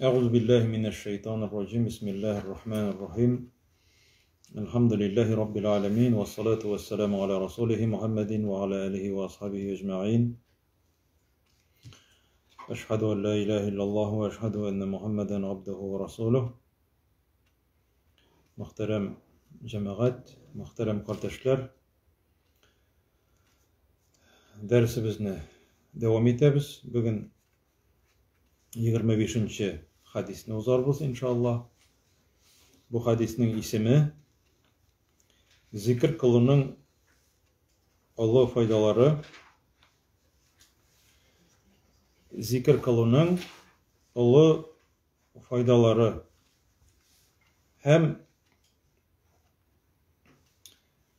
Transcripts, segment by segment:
أعوذ بالله من الشيطان الرجيم بسم الله الرحمن الرحيم الحمد لله رب العالمين والصلاة والسلام على رسوله محمد وعلى آله وأصحابه أجمعين أشهد أن لا إله إلا الله وأشهد أن محمدا عبده ورسوله Мөхтәрәм җәмәгать, мөхтәрәм кардәшләр, дәресебезне дәвам итәбез. Бүген 25 нче хәдисне узарбыз, иншалла. Бу хәдиснең исеме Зикр кылуның олы файдалары. Зикр кылуның олы файдалары һәм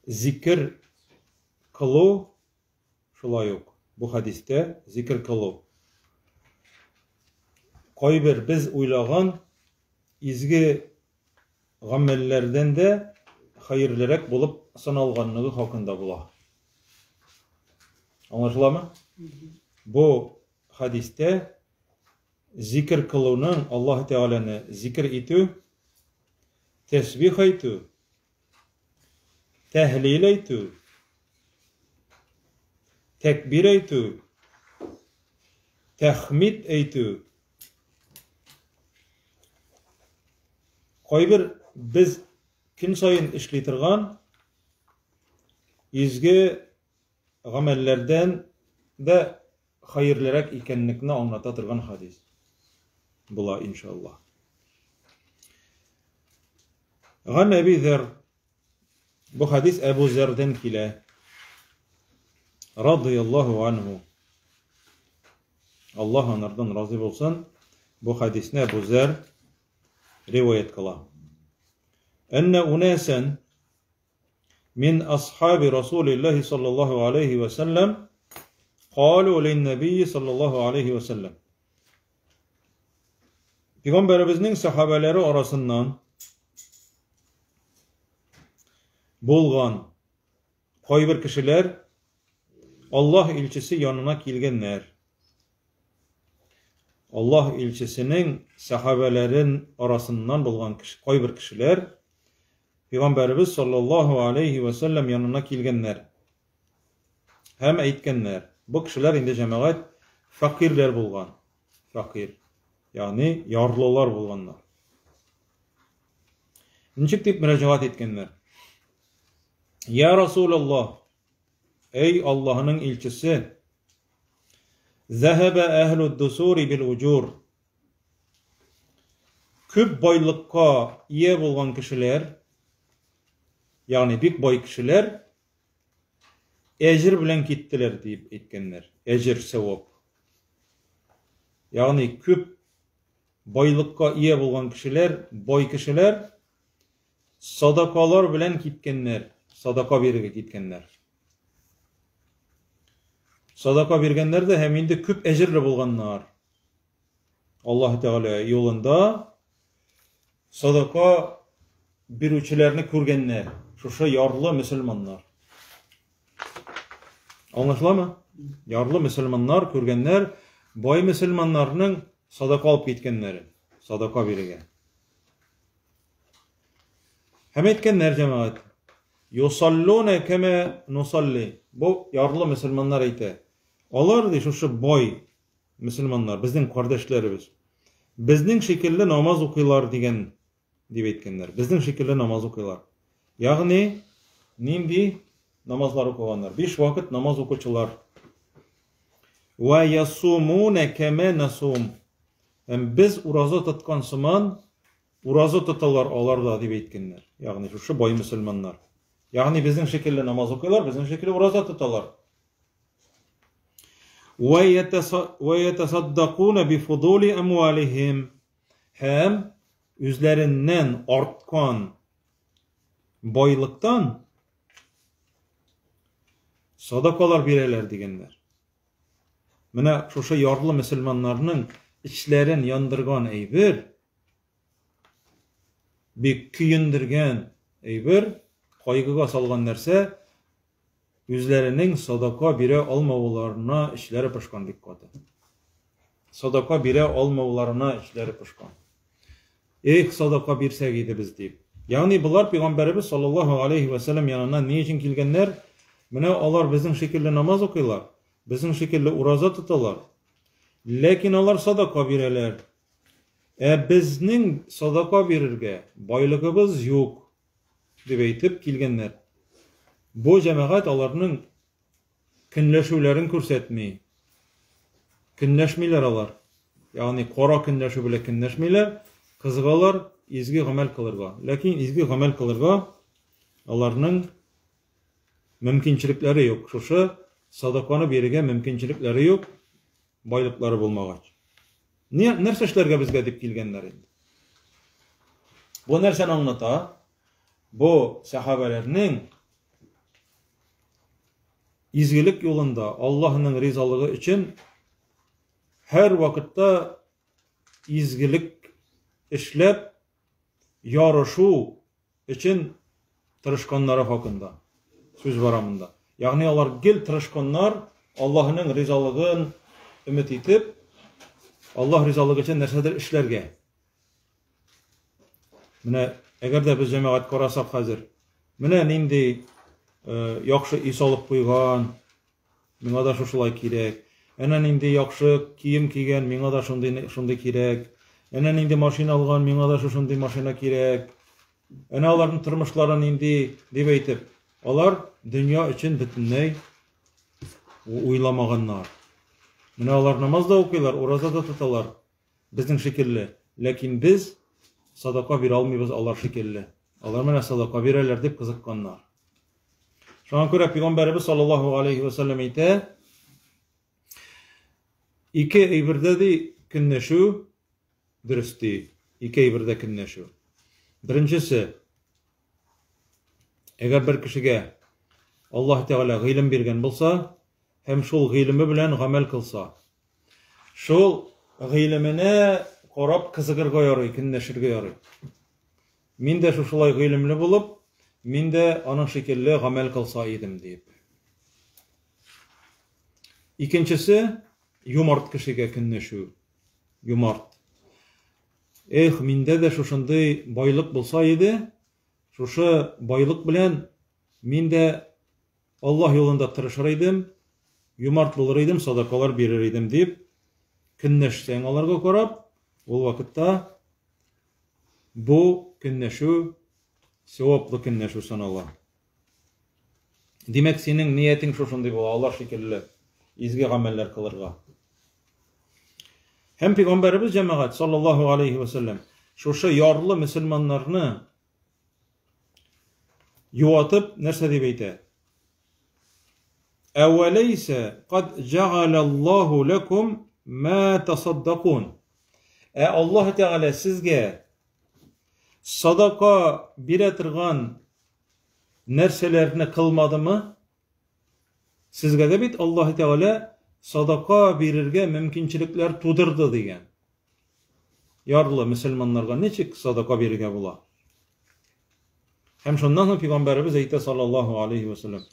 зикер кылу шулай ук бу хәдистә зикер кылу кайбер без уйлаган изге гамәлләрдән дә хәерлерәк булып саналганлыгы хакында була. Аңлашыламы? Бу хәдистә зикер кылуның Аллаһ Тәгаләне зикер итү, тәсбих әйтү, тәһлил әйтү, тәкбир әйтү, тәхмид әйтү, кайбер без көн саен эшли торган изге гамәлләрдән дә хәерлерәк икәнлекне аңлата торган хадис була иншаллаһ. Ган Әби Зәр. Бу хадис Әбу Зәрдән килә. Радыяллаһу анһу. Аллаһ анардан разый булсын. Бу хадисне Әбу Зәр риваять кыла. Әннә унасән Мин асхаби Расулиллаһи саллаллаһу алейхи ва сәлләм калу лин-нәбийи саллаллаһу алейхи ва сәлләм. Пәйгамбәребезнең сахабәләре арасыннан булган кайбер кешеләр Аллаһ илчесе янына килгәннәр. Аллаһ илчесенең сахабәләрен арасыннан булган кайбер кешеләр Пәйгамбәребез саллаллаһу алейһи вә сәлләм янына килгәннәр һәм әйткәннәр. Бу кешеләр инде җәмәгать фәкыйрьләр булган. Фәкыйрь, ягъни ярлылар булганнар. Ничек дип мөрәҗәгать иткәннәр? Я Расулаллаһ, эй Аллаһның илчесе, Зәһәбә әһлү дусури бил уҗур. Күп байлыкка ия булган кешеләр, ягъни бик бай кешеләр, әҗер белән киттеләр дип әйткәннәр. Әҗер, савап. Ягъни күп байлыкка ия булган кешеләр, бай кешеләр садакалар белән киткәннәр, садака бирергә киткәннәр. Садака биргәннәр дә һәм инде күп әҗерле булганнар. Аллаһ Тәгалә юлында садака бирүчеләрне күргәннәр. Шушы ярлы мөселманнар. Аңлашыламы? Ярлы мөселманнар күргәннәр бай мөселманнарның садака алып киткәннәрен, садака бирергә. Һәм әйткәннәр җәмәгать, Юсаллуна кәмә нусалли. Бу ярлы мөселманнар әйтә. Алар ди шушы бай мөселманнар, безнең кардәшләребез. Безнең шикелле намаз укыйлар дигән дип әйткәннәр. Безнең шикелле намаз укыйлар. Ягъни нинди намазлар укыганнар? Биш вакыт намаз укучылар. Ва ясумуна кәмә насум. Һәм без ураза тоткан сыман Ураза тоталар алар да, дип әйткәннәр. Ягъни шушы бай мөселманнар. Ягъни безнең шикелле намаз укыйлар, безнең шикелле ураза тоталар. Ва ятасаддакуна бифудули амвалихим. Һәм үзләреннән арткан байлыктан садакалар бирәләр дигәннәр. Менә шушы ярлы мөселманнарның эчләрен яндырган әйбер, бик көендергән әйбер, кайгыга салган нәрсә, Үзләренең садака бирә алмауларына эчләре пошкан бик каты. Садака бирә алмауларына эчләре пошкан. Эх, садака бирсәк иде без дип. Ягъни болар пәйгамбәребез саллаллаһу алейхи ва сәлләм янына ни өчен килгәннәр? Менә алар безнең шикелле намаз укыйлар, безнең шикелле ураза тоталар. Ләкин алар садака бирәләр. Ә безнең садака бирергә байлыгыбыз юк, дип әйтеп килгәннәр. Бу җәмәгать аларның көнләшүләрен күрсәтми. Көнләшмиләр алар. Ягъни кара көнләшү белән көнләшмиләр, кызыгалар изге гамәл кылырга. Ләкин изге гамәл кылырга аларның мөмкинчелекләре юк. Шушы садаканы бирергә мөмкинчелекләре юк, байлыклары булмагач. Ни, нәрсә эшләргә безгә дип килгәннәр инде. Бу нәрсәне аңлата? Бу сәхабәләрнең изгелек юлында Аллаһның ризалыгы өчен һәр вакытта изгелек эшләп ярышу өчен тырышканнары хакында сүз бара монда. Ягъни алар гел тырышканнар, Аллаһның ризалыгын өмет итеп, Аллаһ ризалыгы өчен нәрсәдер эшләргә. Менә әгәр дә без җәмәгать карасак хәзер, менә нинди э, яхшы өй салып куйган, миңа да шушылай кирәк. Әнә нинди яхшы кием кигән, миңа да шундый шундый кирәк. Әнә нинди машина алган, миңа да шушындый машина кирәк. Әнә аларның тормышлары нинди, дип әйтеп, алар дөнья өчен бөтенләй уйламаганнар. Менә алар намаз да укыйлар, ураза да тоталар, безнең шикелле. Ләкин без садака бирә алмыйбыз алар шикелле. Алар менә садака бирәләр дип кызыкканнар. Шуңа күрә пәйгамбәребез саллаллаһу алейхи ва сәлләм әйтә, ике әйбердә ди көнләшү дөрес ди. Ике әйбердә көнләшү. Беренчесе, әгәр бер кешегә Аллаһ Тәгалә гыйлем биргән булса һәм шул гыйлеме белән гамәл кылса, шул гыйлеменә карап кызыгырга ярый, көнләшергә ярый. Мин дә шушылай гыйлемле булып, мин дә аның шикелле гамәл кылса идем, диеп. Икенчесе, юмарт кешегә көнләшү. Юмарт. Эх, миндә дә шушындый байлык булса иде, шушы байлык белән мин дә Аллаһ юлында тырышыр идем, юмарт булыр идем, садакалар бирер идем, дип көнләшсәң аларга карап, ул вакытта Бу көнләшү саваплы көнләшү санала. Димәк, синең ниятең шушындый була, алар шикелле изге гамәлләр кылырга. Һәм пәйгамбәребез җәмәгать саллаллаһу алейхи ва сәлләм шушы ярлы мөселманнарны юатып нәрсә дип әйтә? Әвәләйсә кад җәгаләллаһу ләкум ма тасаддакун. Ә Аллаһ Тәгалә сезгә садака бирә торган нәрсәләрне кылмадымы? Сезгә дә бит Аллаһ Тәгалә садака бирергә мөмкинчелекләр тудырды дигән. Ярлы мөселманнарга ничек садака бирергә була? Һәм шуннан соң пәйгамбәребез әйтә саллаллаһу алейхи ва саллям: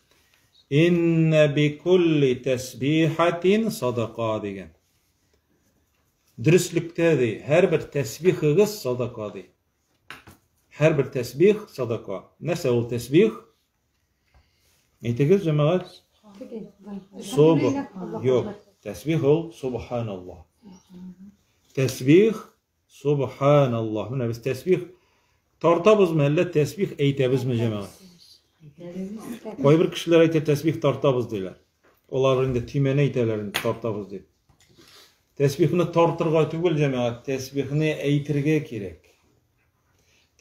"Инна бикулли тәсбихатин садака" дигән. Дөреслектә ди, һәрбер тәсбихыгыз садака ди. Һәрбер тәсбих садака. Нәрсә ул тәсбих? Әйтегез, җәмәгать. Суб. Юк. Тәсбих ул субханаллаһ. Тәсбих субханаллаһ. Менә без тәсбих тартабызмы, әллә тәсбих әйтәбезме, җәмәгать? Кайбер кешеләр әйтә, тәсбих тартабыз диләр. Алар инде төймәне әйтәләр инде тартабыз дип. Тәсбихне тартырга түгел, җәмәгать, тәсбихне әйтергә кирәк.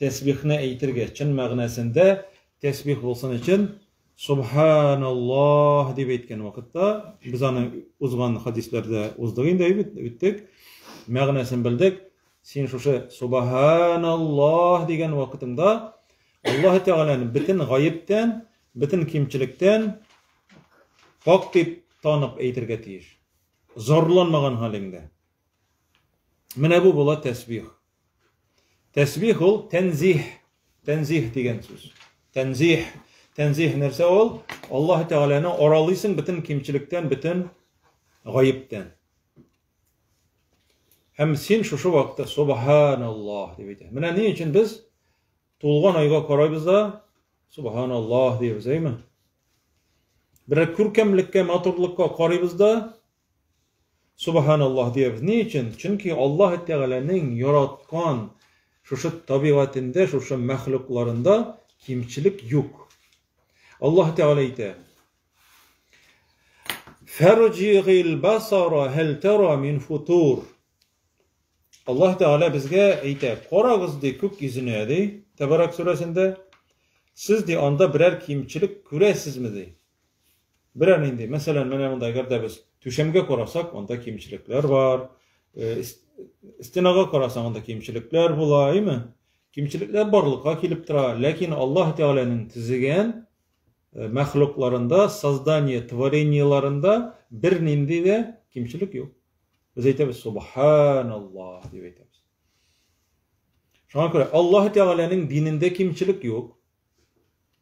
Тәсбихне әйтергә, чын мәгънәсендә тәсбих булсын өчен Субханаллаһ дип әйткән вакытта, без аны узган хадисләрдә уздык инде, бит, үттек, мәгънәсен белдек. Син шушы Субханаллаһ дигән вакытыңда Аллаһ Тәгаләне бөтен гаептән, бөтен кимчелектән пак дип танып әйтергә тиеш. Зарланмаган хәлеңдә. Менә бу була тәсбих. Тәсбих ул тәнзих. Тәнзих дигән сүз. Тәнзих. Тәнзиһ нәрсә ул? Аллаһ Тәгаләне аралыйсың бөтен кимчелектән, бөтен гаептән. Һәм син шушы вакытта субханаллаһ дип әйтә. Менә ни өчен без тулган айга карайбыз да субханаллаһ дибез, әйме? Берәр күркәмлеккә, матурлыкка карыйбыз да Субханаллаһ диябез. Ни өчен? Чөнки Аллаһ Тәгаләнең яраткан шушы табигатендә, шушы мәхлукларында кимчелек юк. Аллаһ Тәгалә әйтә: Фәрҗигил басара һәл тара мин футур. Аллаһ Тәгалә безгә әйтә: карагыз ди күк йөзенә ди, Тәбарак сүрәсендә. Сез ди анда берәр кимчелек күрәсезме ди. Берәр нинди, мәсәлән, менә монда әгәр дә без түшәмгә карасак, анда кимчелекләр бар. Э, стенага карасаң, анда кимчелекләр була, әйме? Кимчелекләр барлыкка килеп тора, ләкин Аллаһ Тәгаләнең төзегән э, мәхлукларында, создание, творениеларында бернинди дә кимчелек юк. Без әйтәбез, субханаллаһ дип әйтәбез. Шуңа күрә Аллаһ Тәгаләнең динендә кимчелек юк.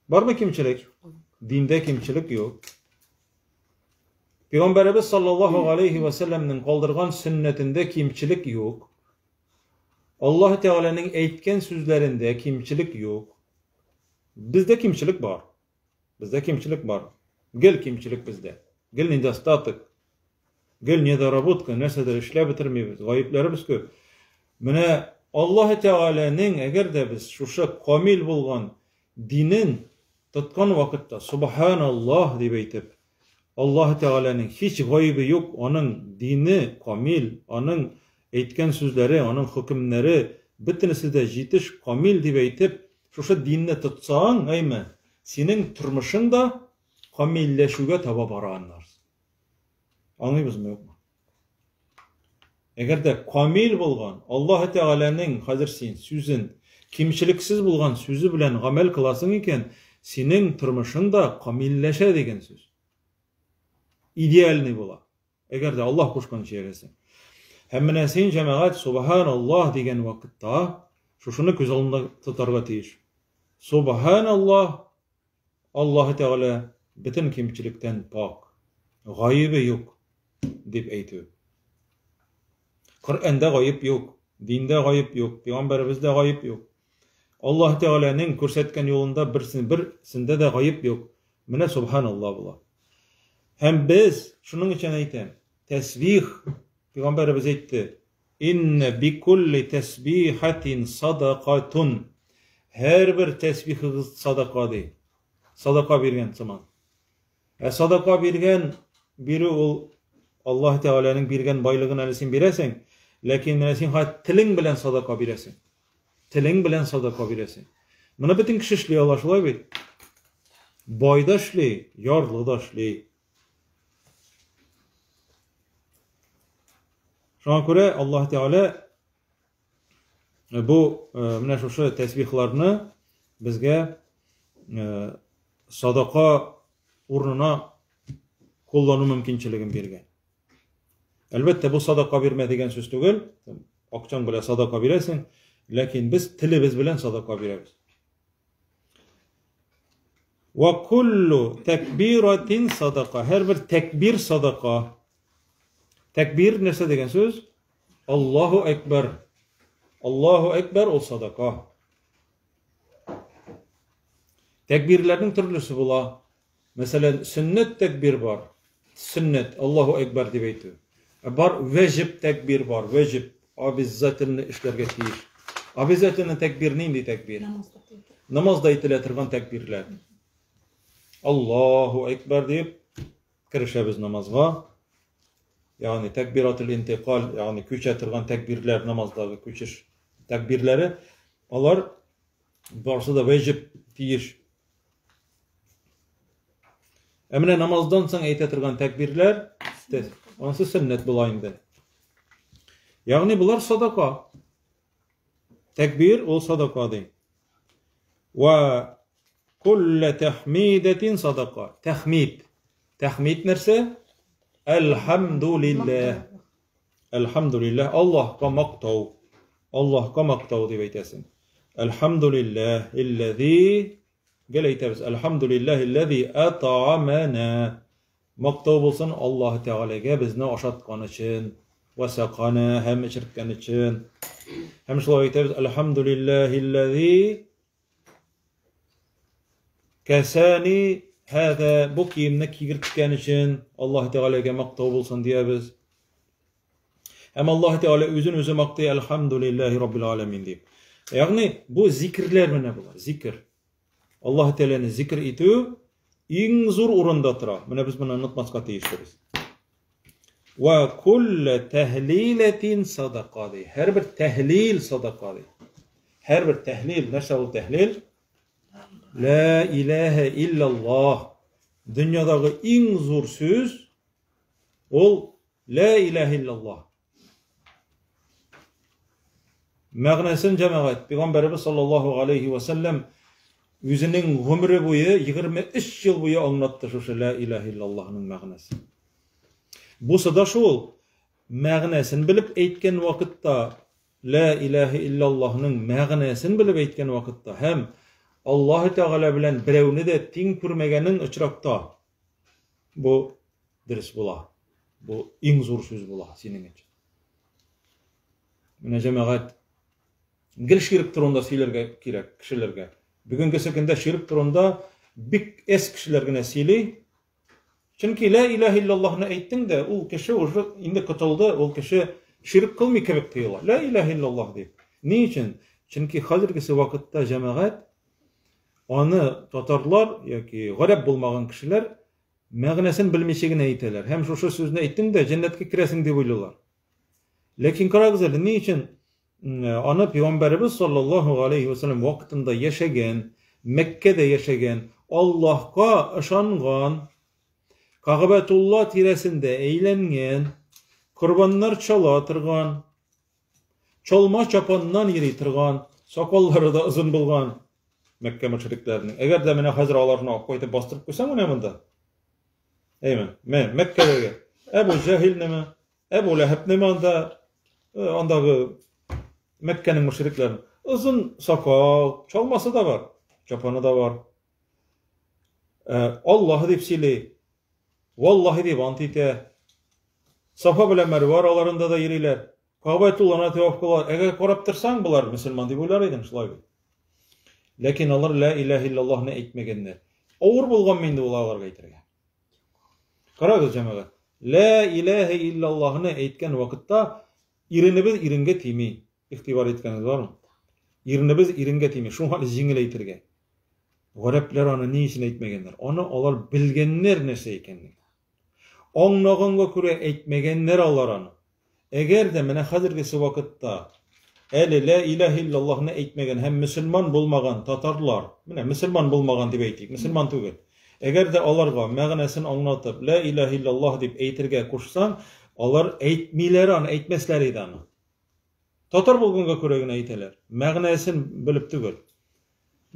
Бармы кимчелек? Диндә кимчелек юк. Пәйгамбәребез саллаллаһу алейхи ва сәлләмнең калдырган сөннәтендә кимчелек юк. Аллаһ Тәгаләнең әйткән сүзләрендә кимчелек юк. Бездә кимчелек бар. Бездә кимчелек бар. Гел кимчелек бездә. Гел недостаток. Гел недоработка, нәрсәдер эшләп бетермибез, гаепләребез күп. Менә Аллаһ Тәгаләнең, әгәр дә без шушы камил булган динен тоткан вакытта, субханаллаһ дип әйтеп, Аллаһ Тәгаләнең һич гаебе юк, аның дине камил, аның әйткән сүзләре, аның хөкемнәре бөтенесе дә җитеш, камил дип әйтеп, шушы динне тотсаң, әйме, синең тормышың да камилләшүгә таба бара аннары. Аңлыйбызмы, юкмы? Әгәр дә камил булган Аллаһ Тәгаләнең хәзер син сүзен кимчелексез булган сүзе белән гамәл кыласың икән, синең тормышың да камилләшә дигән сүз. Идеальный була. Әгәр дә Аллаһ кушканча яшәсәң. Һәм менә син, җәмәгать, субханаллаһ дигән вакытта шушыны күз алдында тотарга тиеш. Субханаллаһ, Аллаһы Тәгалә бөтен кимчелектән пакь, гаебе юк, дип әйтү. Коръәндә гаеп юк, диндә гаеп юк, пәйгамбәребездә гаеп юк. Аллаһы Тәгаләнең күрсәткән юлында берсен берсендә дә гаеп юк. Менә субханаллаһ була. Һәм без шуның өчен әйтәм, тәсбих пәйгамбәребез әйтте, Иннә бикулли тәсбихатин садакатун. Һәрбер тәсбихыгыз садака ди. Садака биргән сыман. Ә садака биргән бирү ул Аллаһ Тәгаләнең биргән байлыгын әле син бирәсең, ләкин менә син хәтта телең белән садака бирәсең. Телең белән садака бирәсең. Моны бөтен кеше эшли ала, шулай бит? Бай да эшли, ярлы да эшли. Шуңа күрә Аллаһ Тәгалә бу менә шушы тәсбихларны безгә садака урынына куллану мөмкинчелеген биргән. Әлбәттә, бу садака бирмә дигән сүз түгел. Акчаң белән садака бирәсең, ләкин без телебез белән садака бирәбез. Ва куллу тәкбиратин садака. Һәрбер тәкбир садака. Тәкбир нәрсә дигән сүз? Аллаһу әкбәр. Аллаһу әкбәр ул садака. Тәкбирләрнең төрлесе була. Мәсәлән, сөннәт тәкбир бар. Сөннәт, Аллаһу әкбәр дип әйтү. Ә бар вәҗиб тәкбир бар, вәҗиб, обязательно эшләргә тиеш. Обязательно тәкбир нинди тәкбир? Намазда әйтелә торган тәкбирләр. Аллаһу әкбәр дип керешәбез намазга. Ягъни тәкбиратул интикаль, ягъни күчә торган тәкбирләр, намаздагы күчеш тәкбирләре, алар барысы да вәҗиб тиеш. Ә менә намаздан соң әйтә торган тәкбирләр, анысы сөннәт була инде. Ягъни болар садака. Тәкбир ул садака ди. Ва куллә тәхмидәтин садака. Тәхмид. Тәхмид нәрсә? Әлхәмдулилләһ. Әлхәмдулилләһ, Аллаһка мактау. Аллаһка мактау дип әйтәсең. Әлхәмдулилләһ, илләзи. гел әйтәбез, Әлхәмдүлилләһилләзи атаамана. Мактау булсын Аллаһ Тәгаләгә безне ашаткан өчен, вә сакана һәм эчерткән өчен. Һәм шулай әйтәбез, Әлхәмдүлилләһилләзи кәсәни һәдә, бу киемне кигерткән өчен Аллаһ Тәгаләгә мактау булсын диябез. Һәм Аллаһ Тәгалә үзен үзе мактый, Әлхәмдүлилләһи раббил аләмин дип. Ягъни бу зикерләр менә болар, зикер. Аллаһ Тәгаләне зикер итү иң зур урында тора. Менә без моны онытмаска тиешбез. Ва кулле тәһлиләтин садака ди. Һәрбер тәһлил садака ди. Һәрбер тәһлил, нәрсә ул тәһлил? Ла илаһа иллаллаһ. Дөньядагы иң зур сүз ул Ла илаһа иллаллаһ. Мәгънәсен җәмәгать, Пәйгамбәребез саллаллаһу алейхи ва сәлләм үзенең гомере буе 23 ел буе аңлатты шушы ла илаһа иллаллаһның мәгънәсен. Бусы да шул мәгънәсен белеп әйткән вакытта, ла илаһа иллаллаһның мәгънәсен белеп әйткән вакытта һәм Аллаһ Тәгалә белән берәүне дә тиң күрмәгәнең очракта бу дөрес була. Бу иң зур сүз була синең өчен. Менә җәмәгать гел ширк турында сөйләргә кирәк кешеләргә. Бүгенгесе көндә ширк турында бик эс кешеләр генә сөйли. Чөнки лә илаһ иллаллаһны әйттең дә, ул кеше уже инде котылды, ул кеше ширк кылмый кебек тоела. Лә илаһ иллаллаһ дип. Ни өчен? Чөнки хәзергесе вакытта җәмәгать аны татарлар яки гарәп булмаган кешеләр мәгънәсен белмичә генә әйтәләр. Һәм шушы сүзне әйттең дә, җәннәткә керәсең дип уйлыйлар. Ләкин карагыз әле, ни өчен аны пәйгамбәребез саллаллаһу алейхи ва саллям вакытында яшәгән, Мәккәдә яшәгән, Аллаһка ышанган, Кагъбәтулла тирәсендә әйләнгән, корбаннар чала торган, чалма чапаннан йөри торган, сакаллары да озын булган Мәккә мөшрикләренең. Әгәр дә менә хәзер аларны алып кайтып бастырып куйсаң менә монда. Әйме, мә, Мәккәдәге Әбу Җәһилнеме, Әбу Ләһәбнеме анда, э, андагы Мәккәнең мөшрикләрен. Озын сакал, чалмасы да бар, чапаны да бар. Э, Аллаһ дип сөйли. Валлаһи дип ант итә. Сафа белән Мәрвә араларында да йөриләр. Кәгъбәтулланы тәваф кыла. Әгәр карап торсаң, болар мөселман дип уйлар идең, шулай бит. Ләкин алар ла илаһ иллаллаһны әйтмәгәннәр. Авыр булганмы инде ул аларга әйтергә? Карагыз, җәмәгать. Ла илаһ иллаллаһны әйткән вакытта иренебез иренгә тими. Игътибар иткәнегез бармы? Иренебез иренгә тими. Шуңа җиңел әйтергә. Гарәпләр аны ни өчен әйтмәгәннәр? Аны алар белгәннәр нәрсә икәнлеген. Аңлаганга күрә әйтмәгәннәр алар аны. Әгәр дә менә хәзергесе вакытта әле лә илаһ иллаллаһны әйтмәгән һәм мөселман булмаган татарлар, менә мөселман булмаган дип әйтик, мөселман түгел. Әгәр дә аларга мәгънәсен аңлатып, лә илаһ иллаллаһ дип әйтергә кушсаң, алар әйтмиләр аны, әйтмәсләр иде аны. Татар булганга күрә генә әйтәләр. Мәгънәсен белеп түгел.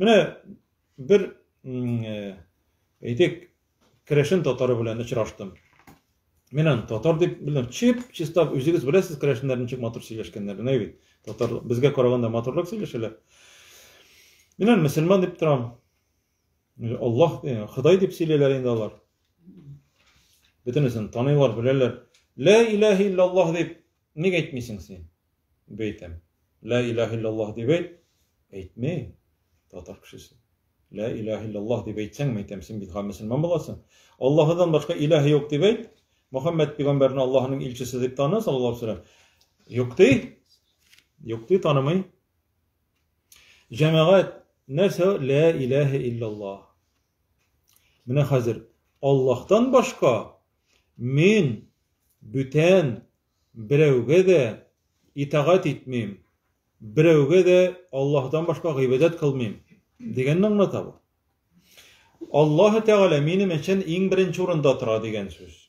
Менә бер э, әйтик, керәшен татары белән очраштым. Мин аны татар дип белдем. Чип, чиста, үзегез беләсез керәшеннәр ничек матур сөйләшкәннәрен, әй бит. Татар безгә караганда матуррак сөйләшәләр. Мин аны мөселман дип торам. Аллаһ, э, Ходай дип сөйләйләр инде алар. Бөтенесен таныйлар, беләләр. Ла илаһ иллаллаһ дип ник әйтмисең син? Дип әйтәм. Ла илаһ иллаллаһ дип әйт. Әйтми татар кешесе. Ла илаһ иллаллаһ дип әйтсәң, әйтәм, син бит мөселман буласың. Аллаһыдан башка илаһ юк дип әйт. Мөхәммәд пәйгамбәрне Аллаһның илчесе дип таны, саллаллаһу алейһи вәсәлләм. Юк ди. Юк ди, танымый. Җәмәгать, нәрсә ла илаһ иллаллаһ. Менә хәзер Аллаһтан башка мин бүтән берәүгә дә итагать итмим, берәүгә дә Аллаһтан башка гыйбадәт кылмыйм дигәнне аңлата бу. Аллаһ Тәгалә минем өчен иң беренче урында тора дигән сүз.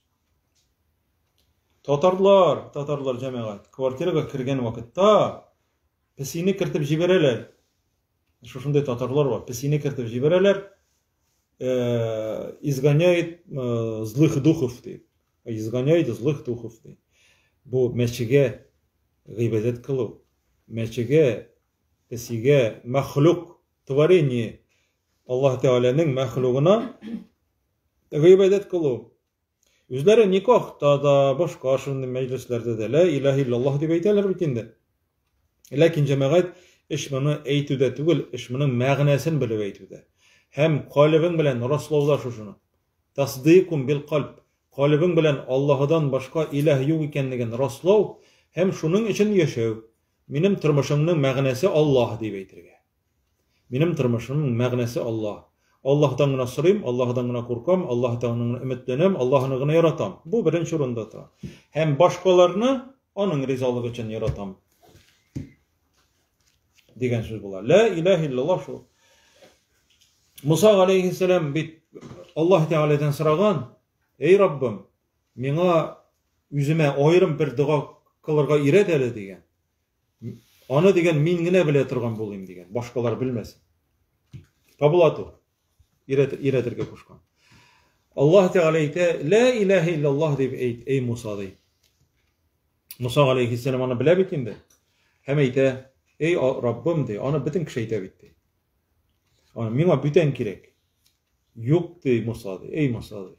Татарлар, татарлар җәмәгать, квартирага кергән вакытта песине кертеп җибәрәләр. Шушындый татарлар бар, песине кертеп җибәрәләр. Э, изгоняет э, злых духов дип. Изгоняет злых духов ди. Бу мәчегә гыйбадәт кылу, мәчегә, песигә, мәхлук, творение Аллаһ Тәгаләнең мәхлугына гыйбадәт кылу. Үзләре никахта да, башка шундый мәҗлесләрдә дә лә илаһ иллаллаһ дип әйтәләр бит инде. Ләкин җәмәгать эш моны әйтүдә түгел, эш моның мәгънәсен белеп әйтүдә. Һәм калебең белән раслауда шушыны. Тасдыйкун бил кальб. Калебең белән Аллаһыдан башка илаһ юк икәнлеген раслау һәм шуның өчен яшәү. Минем тормышымның мәгънәсе Аллаһ дип әйтергә. Минем тормышымның мәгънәсе Аллаһ. Аллаһтан гына сорыйм, Аллаһыдан гына куркам, Аллаһтан гына өметләнәм, Аллаһны гына яратам. Бу беренче урында тора. Һәм башкаларны аның ризалыгы өчен яратам. Дигән сүз була. Ла илаһ иллаллаһ шул. Муса алейхиссалам бит Аллаһ Тәгаләдән сораган, "Эй Раббым, миңа үземә аерым бер дога кылырга өйрәт әле" дигән. Аны дигән мин генә белә торган булыйм дигән, башкалар белмәсен. Кабул Өйрәт, өйрәтергә кушкан. Аллаһ Тәгалә әйтә, "Ла илаһа иллаллаһ" дип әйт, эй Муса ди. Муса алейхиссалам аны белә бит инде. Һәм әйтә, "Эй Раббым" ди, аны бөтен кеше әйтә бит ди. Аны миңа бүтән кирәк. Юк ди Муса ди, эй Муса ди.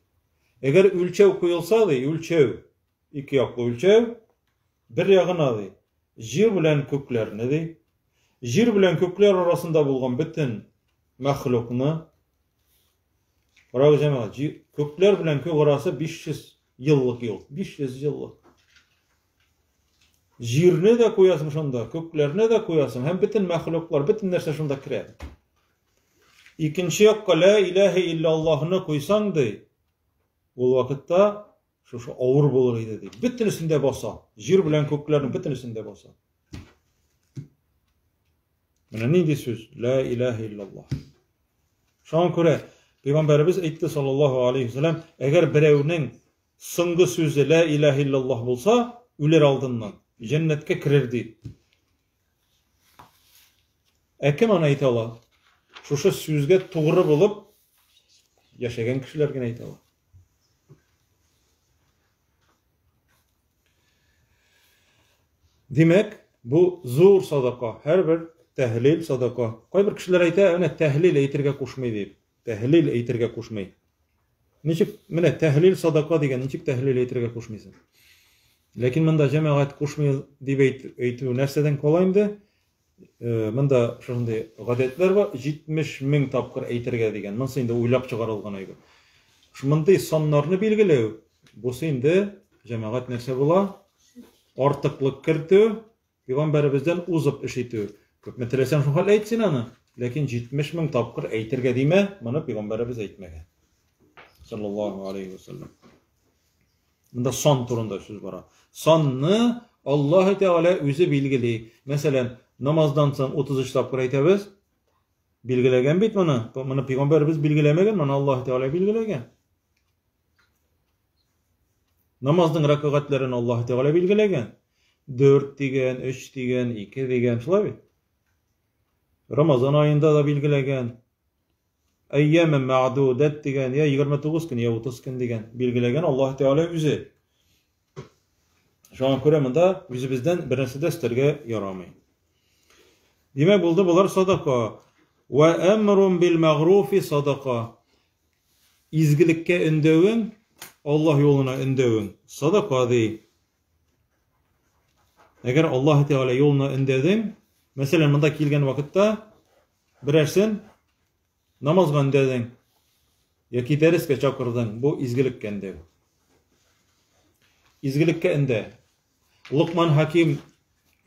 Әгәр үлчәү куелса ди, үлчәү, ике яклы үлчәү, Бер ягына, ди, җир белән күкләрне, ди, җир белән күкләр арасында булган бөтен мәхлукны, карагыз, җәмәгать, җир, күкләр белән күк арасы 500 еллык юл, 500 еллык. Җирне дә куясың шунда, күкләрне дә куясың, һәм бөтен мәхлуклар, бөтен нәрсә шунда керә. Икенче якка ла илаһа иллаллаһны куйсаң, ди, ул вакытта Шушы авыр булыр иде ди. Бөтенесен дә баса. Җир белән күкләрнең бөтенесен дә баса. Менә нинди сүз? Ла илаһа иллаллаһ. Шуңа күрә пәйгамбәребез әйтте саллаллаһу алейхи вәсәләм, әгәр берәүнең соңгы сүзе ла илаһа иллаллаһ булса, үлер алдыннан җәннәткә керер ди. Ә кем аны әйтә ала? Шушы сүзгә тугры булып яшәгән кешеләр генә әйтә ала. Димәк, бу зур садака, һәрбер тәһлил садака. Кайбер кешеләр әйтә, әнә тәһлил әйтергә кушмый дип. Тәһлил әйтергә кушмый. Ничек, менә тәһлил садака дигән, ничек тәһлил әйтергә кушмыйсың? Ләкин монда җәмәгать кушмый дип әйтү нәрсәдән кала инде? Э, монда шундый гадәтләр бар, 70 мең тапкыр әйтергә дигән. Монысы инде уйлап чыгарылган әйбер. Шундый саннарны билгеләү, бусы инде җәмәгать нәрсә була? Артыклык кертү, пәйгамбәребездән узып эш итү. Күпме теләсәң шул хәл әйт син аны. Ләкин 70 мең тапкыр әйтергә димә, моны пәйгамбәребез әйтмәгән. Саллаллаһу алейхи ва саллям. Монда сан турында сүз бара. Санны Аллаһ Тәгалә үзе билгели. Мәсәлән, намаздан соң 33 тапкыр әйтәбез. Билгеләгән бит моны. Моны пәйгамбәребез билгеләмәгән, моны Аллаһ Тәгалә билгеләгән. Намазның рәкәгатьләрен Аллаһ Тәгалә билгеләгән. 4 дигән, 3 дигән, 2 дигән, шулай бит. Рамазан аенда да билгеләгән. Әйяме мәгъдудәт дигән, я 29 көн, я 30 көн дигән билгеләгән Аллаһ Тәгалә үзе. Шуңа күрә монда үзебездән бер нәрсә дә өстәргә ярамый. Димәк, булды болар садака. Ва әмрун бил мәгъруфи садака. Изгелеккә өндәвең, Аллаһ юлына өндәвең садака ди. Әгәр Аллаһ Тәгалә юлына өндәдең, мәсәлән, монда килгән вакытта Берәрсен намазга өндәдең яки дәрескә чакырдың, бу изгелеккә өндәү. Изгелеккә өндә. Лукман Хаким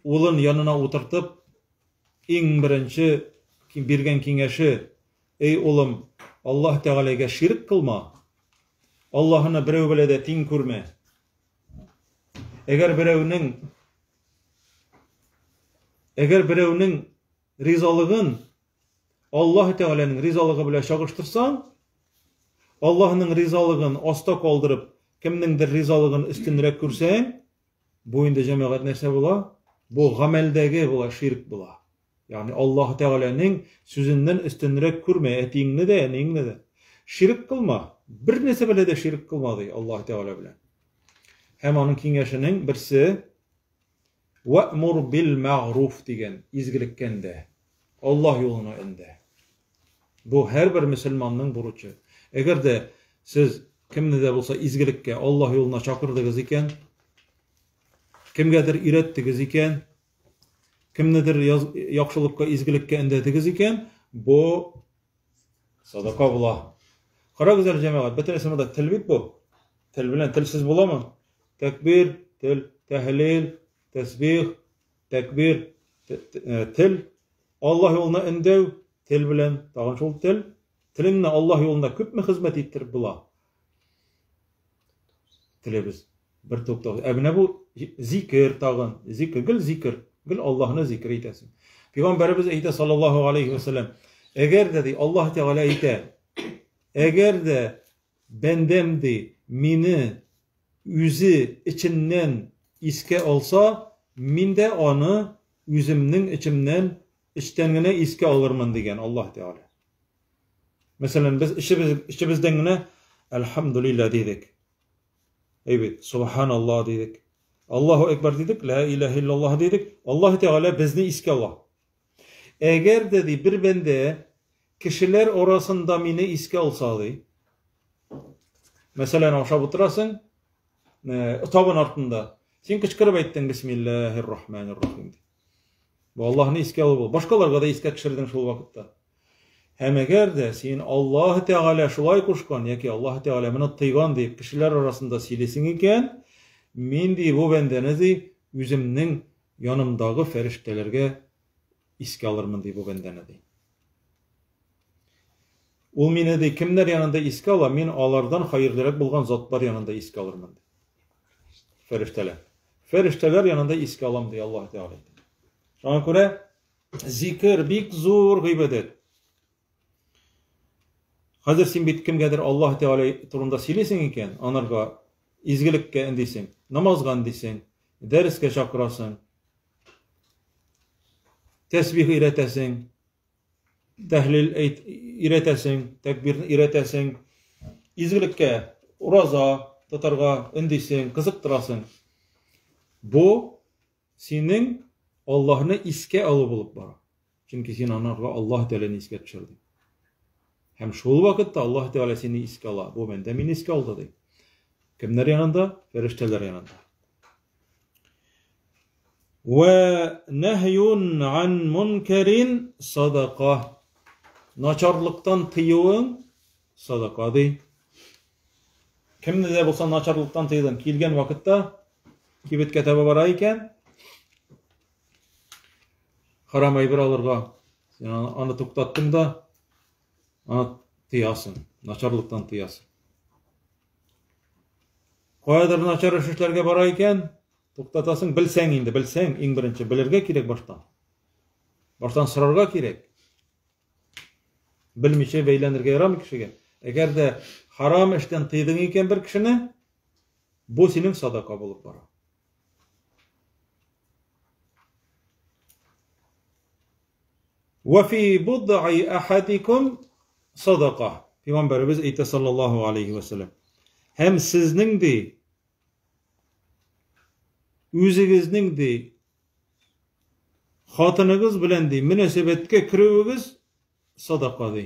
улын янына утыртып, иң беренче биргән киңәше, Эй улым, Аллаһ Тәгаләгә ширк кылма, Аллаһыны берәү белән дә тиң күрмә. Әгәр берәүнең әгәр берәүнең ризалыгын Аллаһ Тәгаләнең ризалыгы белән чагыштырсаң, Аллаһның ризалыгын аста калдырып, кемнеңдер ризалыгын өстенрәк күрсәң, бу инде җәмәгать нәрсә була? Бу гамәлдәге була, ширк була. Ягъни Аллаһ Тәгаләнең сүзеннән өстенрәк күрмә әтиеңне дә, әниеңне дә. Ширк кылма, бер нәрсә белән дә ширк кылма ди Аллаһ Тәгалә белән. Һәм аның киңәшенең берсе Вә'мур бил мәгъруф дигән изгелеккә өндә. Аллаһ юлына өндә. Бу һәрбер мөселманның бурычы. Әгәр дә сез кемне дә булса изгелеккә, Аллаһ юлына чакырдыгыз икән, кемгәдер өйрәттегез икән, кемнедер яхшылыкка, изгелеккә өндәдегез икән, бу садака була. Карагыз әле, җәмәгать, бөтенесе монда тел бит бу. Тел белән телсез буламы? Тәкбир, тел, тәһлил, тәсбих, тәкбир, э, тел, Аллаһ юлына өндәү, тел белән, тагын шул тел. Телеңне Аллаһ юлында күпме хезмәт иттереп була? Телебез бер туктау. Ә менә бу зикер тагын, зикер, гел зикер, гел Аллаһны зикер итәсең. Пәйгамбәребез әйтә саллаллаһу алейхи ва сәлләм, әгәр дә ди Аллаһ Тәгалә әйтә, әгәр дә бәндәм ди мине үзе эченнән искә алса, мин дә аны үземнең эчемнән эчтән генә искә алырмын дигән Аллаһ Тәгалә. Мәсәлән, без эчебез, эчебездән генә Әлхәмдүлилләһ дидек. Әйбит, Субханаллаһ дидек. Аллаһу Әкбәр дидек, Ла илаһа иллаллаһ дидек. Аллаһ Тәгалә безне искә ала. Әгәр дә ди бер бәндә кешеләр арасында мине искә алса ди. Мәсәлән, ашап утырасың, э, табын артында. Син кычкырып әйттең Бисмиллаһир Рахманир Рахим дип. Бу Аллаһны искә алу бул. Башкаларга да искә төшердең шул вакытта. Һәм әгәр дә син Аллаһ Тәгалә шулай кушкан яки Аллаһ Тәгалә моны тыйган дип кешеләр арасында сөйлисең икән, мин ди бу бәндәне ди үземнең янымдагы фәрештәләргә искә алырмын ди бу бәндәне ди. Ул мине ди кемнәр янында искә ала, мин алардан хәерлерәк булган затлар янында искә алырмын ди. Фәрештәләр. Фәрештәләр янында искә алам ди Аллаһ Тәгалә. Шуңа күрә зикер бик зур гыйбадәт. Хәзер син бит кемгәдер Аллаһ Тәгалә турында сөйлисең икән, анарга изгелеккә өндисең, намазга өндисең, дәрескә чакырасың, тәсбих өйрәтәсең, тәһлил өйрәтәсең, тәкбирне өйрәтәсең, изгелеккә ураза тотарга өндисең, кызыктырасың. Бу синең Аллаһны искә алу булып бара. Чөнки син анарга Аллаһ Тәгаләне искә төшердең. Һәм шул вакытта Аллаһ Тәгалә сине искә ала. Бу бәндә мине искә алды ди. Кемнәр янында? Фәрештәләр янында. Вә нәһюн ан мункарин садака. Начарлыктан тыюың садака ди. Кемне дә булса начарлыктан тыйдың. Килгән вакытта кибеткә таба бара икән, харам әйбер алырга. Син аны, аны туктаттың да, аны тыясың, начарлыктан тыясың. Каядыр начар эш эшләргә бара икән, туктатасың, белсәң инде, белсәң, иң беренче белергә кирәк баштан. Баштан сорарга кирәк. Белмичә бәйләнергә ярамый кешегә. Әгәр дә харам эштән тыйдың икән бер кешене, бу синең садака булып бара. Ва фи буд'i ахадикум садака. Пәйгамбәребез әйтә саллаллаһу алейхи ва саллям. Һәм сезнең ди үзегезнең ди хатыныгыз белән ди мөнәсәбәткә керүегез садака ди.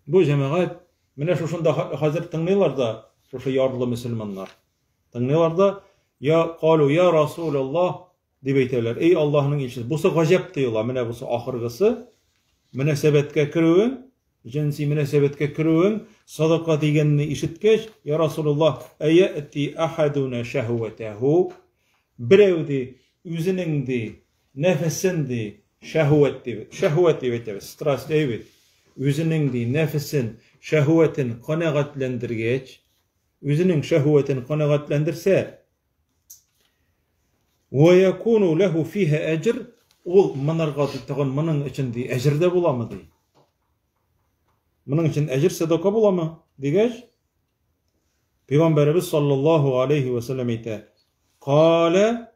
Бу җәмәгать менә шушында хәзер тыңлыйлар да шушы ярлы мөселманнар. Тыңлыйлар да, я калу я Расулаллаһ дип әйтәләр. Эй Аллаһның илчесе. Бусы гаҗәп тоела. Менә бусы ахыргысы. Мөнәсәбәткә керүең, җенси мөнәсәбәткә керүең, садака дигәнне ишеткәч, я Расулаллаһ, әяти ахадуна шәһвәтәһу. Берәү ди, үзенең ди, Нәфесен, ди, шәһвәт дип, шәһвәт дип әйтәбез, страсть, әй бит. Үзенең, ди, нәфесен, шәһвәтен канәгатьләндергәч, үзенең шәһвәтен канәгатьләндерсә, вә якуну ләһу фиһа әҗр, ул монарга ди, тагын моның өчен ди, әҗер дә буламы ди. Моның өчен әҗер садака буламы дигәч, Пәйгамбәребез саллаллаһу алейхи ва сәлләм әйтә: "Калә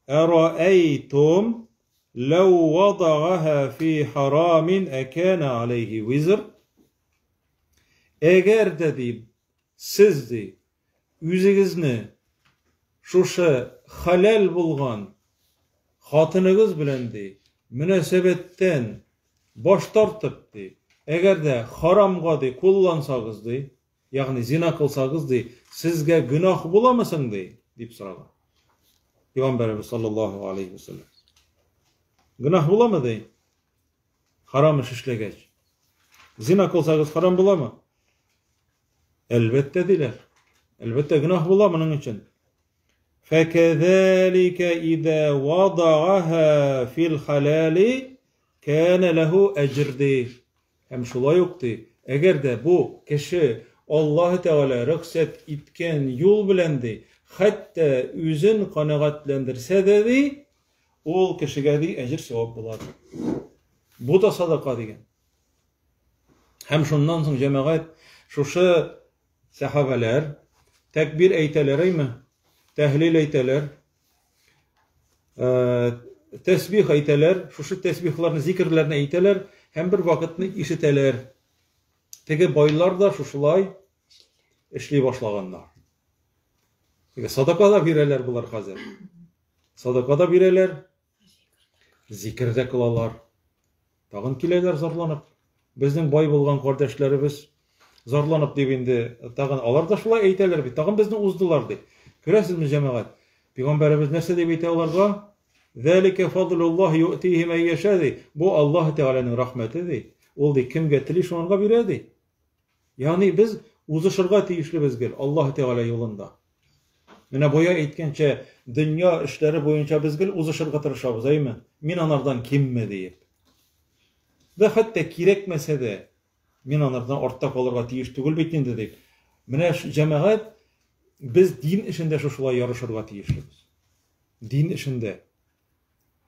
Әраәйтум ләү вадагаһа фи харамин әкәнә алейһи визр? Әгәр дә ди, сез ди, үзегезне шушы хәләл булган хатыныгыз белән ди, мөнәсәбәттән баш тартып, ди, әгәр дә харамга, ди, куллансагыз, ди, ягъни зина кылсагыз, ди, сезгә гөнаһ буламы соң, ди, дип сораган. Пәйгамбәребез саллаллаһу алейхи ва саллям. Гөнаһ буламы, ди? Харам эш эшләгәч. Зина кылсагыз харам буламы? Әлбәттә, диләр. Әлбәттә, гөнаһ була моның өчен. فكذلك إذا وضعها في الحلال كان له أجر ди. Һәм шулай ук ди, әгәр дә бу кеше Аллаһ Тәгалә рөхсәт иткән юл белән ди, хәтта үзен канәгатьләндерсә дә ди, ул кешегә ди әҗер савап була ди. Бу да садака дигән. Һәм шуннан соң җәмәгать шушы Сәхабәләр тәкбир әйтәләр әйме? Тәһлил әйтәләр. Э, тәсбих әйтәләр, шушы тәсбихларны, зикерләрне әйтәләр һәм бер вакытны ишетәләр. Теге байлар да шушылай эшли башлаганнар. Теге садака да бирәләр болар хәзер. Садака да бирәләр, Зикер дә кылалар. Тагын киләләр зарланып. Безнең бай булган кардәшләребез зарланып дип инде тагын алар да шулай әйтәләр бит. Тагын безне уздылар дип. Күрәсезме, җәмәгать? Пәйгамбәребез нәрсә дип әйтә аларга? Зәликә фадлуллаһ юътиһи мә яшә ди. Бу Аллаһ Тәгаләнең рәхмәте ди. Ул ди кемгә тели шуңарга бирә ди. Ягъни без узышырга тиешлебез гел Аллаһ Тәгалә юлында. Менә бая әйткәнчә, дөнья эшләре буенча без гел узышырга тырышабыз, әйме? Мин анардан кимме диеп. Да хәтта кирәкмәсә дә, мин анардан артта калырга тиеш түгел бит инде дип. Менә җәмәгать без дин эшендә шушылай ярышырга тиешлебез. Дин эшендә.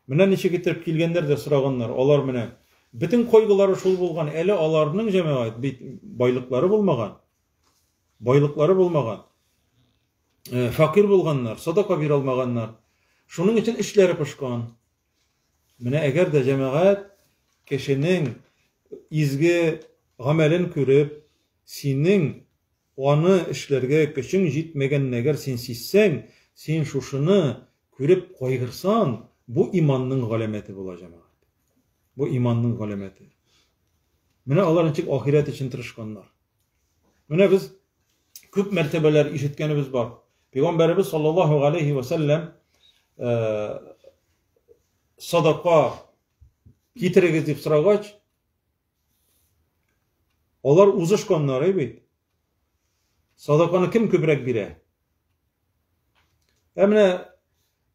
Менә ничек итеп килгәннәр дә сораганнар. Алар менә бөтен кайгылары шул булган. Әле аларның җәмәгать бит байлыклары булмаган. Байлыклары булмаган. Э, факир булганнар, садака бирә алмаганнар. Шуның өчен эшләре пошкан. Менә әгәр дә җәмәгать кешенең изге гамәлен күреп, синең Аны эшләргә көчең җитмәгәнне әгәр син сизсәң, син шушыны күреп кайгырсаң, бу иманның галәмәте була, җәмәгать. Бу иманның галәмәте. Менә алар ничек ахирәт өчен тырышканнар. Менә без күп мәртәбәләр ишеткәнебез бар. Пәйгамбәребез саллаллаһу алейхи ва сәлләм э, садака китерегез дип сорагач, Алар узышканнар, әй бит. Садаканы кем күбрәк бирә? Ә менә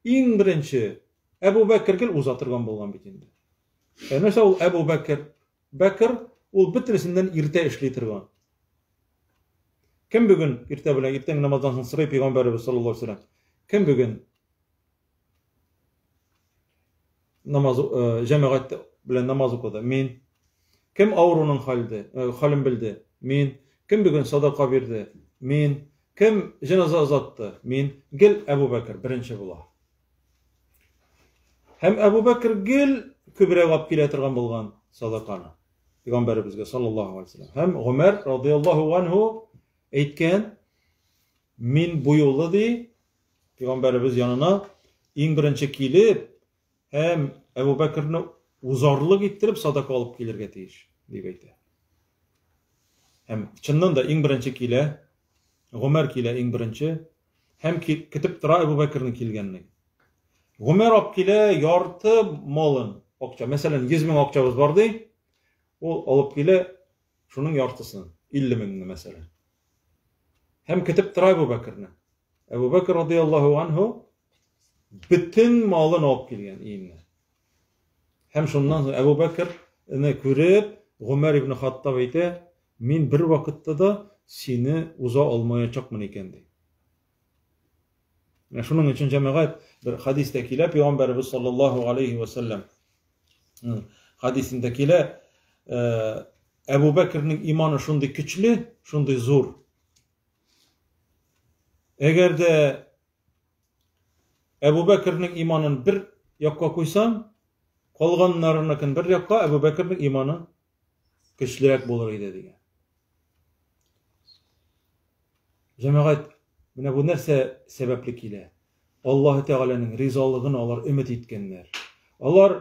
иң беренче Әбу Бәкер гел уза торган булган бит инде. Ә нәрсә ул Әбу Бәкер? Бәкер ул бөтенесеннән иртә эшли торган. Кем бүген иртә белән иртәнге намаздан соң сорый пәйгамбәребез саллаллаһу алейһи ва сәлләм? Кем бүген намаз э, җәмәгать белән намаз укыды? Мин. Кем авыруның хәлде, э, хәлен белде? Мин. Кем бүген садака бирде? Мин. Кем җеназа озатты? Мин. Гел Әбу Бәкер беренче була. Һәм Әбу Бәкер гел күбрәк алып килә торган булган садаканы. Пәйгамбәребезгә саллаллаһу алейһи вәсәлләм. Һәм Гомәр радияллаһу анһу әйткән, мин бу юлы ди, Пәйгамбәребез янына иң беренче килеп һәм Әбу Бәкерне узарлык иттереп садака алып килергә тиеш, дип әйтә. Һәм чыннан да иң беренче килә, Гомәр килә иң беренче һәм көтеп тора Әбу Бәкернең килгәнен. Гомәр алып килә ярты малын, акча. Мәсәлән, 100 мең акчабыз бар ди. Ул алып килә шуның яртысын, 50 меңне мәсәлән. Һәм көтеп тора Әбу Бәкерне. Әбу Бәкер радияллаһу анһу бөтен малын алып килгән өенә. Һәм шуннан соң Әбу Бәкерне күреп, Гомәр ибн Хаттаб әйтә, мин бер вакытта да сине уза алмаячакмын икән ди. Менә шуның өчен җәмәгать бер хадистә килә, пәйгамбәребез саллаллаһу алейхи ва саллям хадисендә килә, э, Әбу Бәкернең иманы шундый көчле, шундый зур. Әгәр дә Әбу Бәкернең иманын бер якка куйсаң, калганнарыныкын бер якка, Әбу Бәкернең иманы көчлерәк булыр иде дигән. Җәмәгать, менә бу нәрсә сәбәпле килә? Аллаһ Тәгаләнең ризалыгын алар өмет иткәннәр. Алар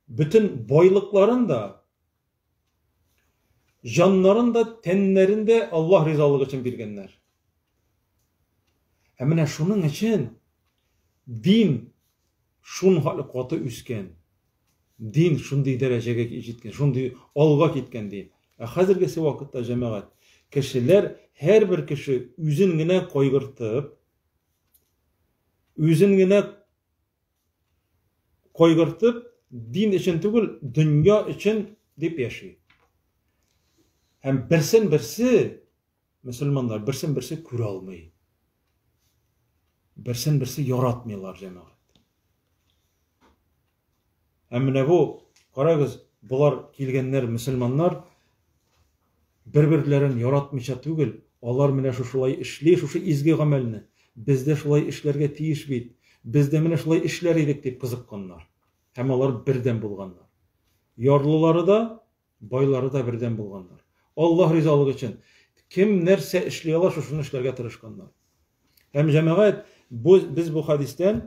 Бөтен байлыкларын да, җаннарын да, тәннәрен дә Аллаһ ризалыгы өчен биргәннәр. Ә менә шуның өчен дин шунхәтле каты үскән. Дин шундый дәрәҗәгә җиткән, шундый алга киткән дин. Ә хәзергесе вакытта, җәмәгать, кешеләр, һәрбер кеше үзен генә кайгыртып, үзен генә кайгыртып, дин өчен түгел, дөнья өчен дип яши. Һәм берсен берсе мөселманнар берсен берсе күрә алмый. Берсен берсе яратмыйлар, җәмәгать. Һәм менә бу, карагыз, болар килгәннәр мөселманнар бер-берләрен яратмыйча түгел, алар менә шушылай эшли, шушы изге гамәлне. Без дә шулай эшләргә тиеш бит. Без дә менә шулай эшләр идек дип кызыкканнар. Һәм алар бердәм булганнар. Ярлылары да, Байлары да бердәм булганнар. Аллаһ ризалыгы өчен кем нәрсә эшли ала, шушыны эшләргә тырышканнар. Һәм җәмәгать, бу, без бу хәдистән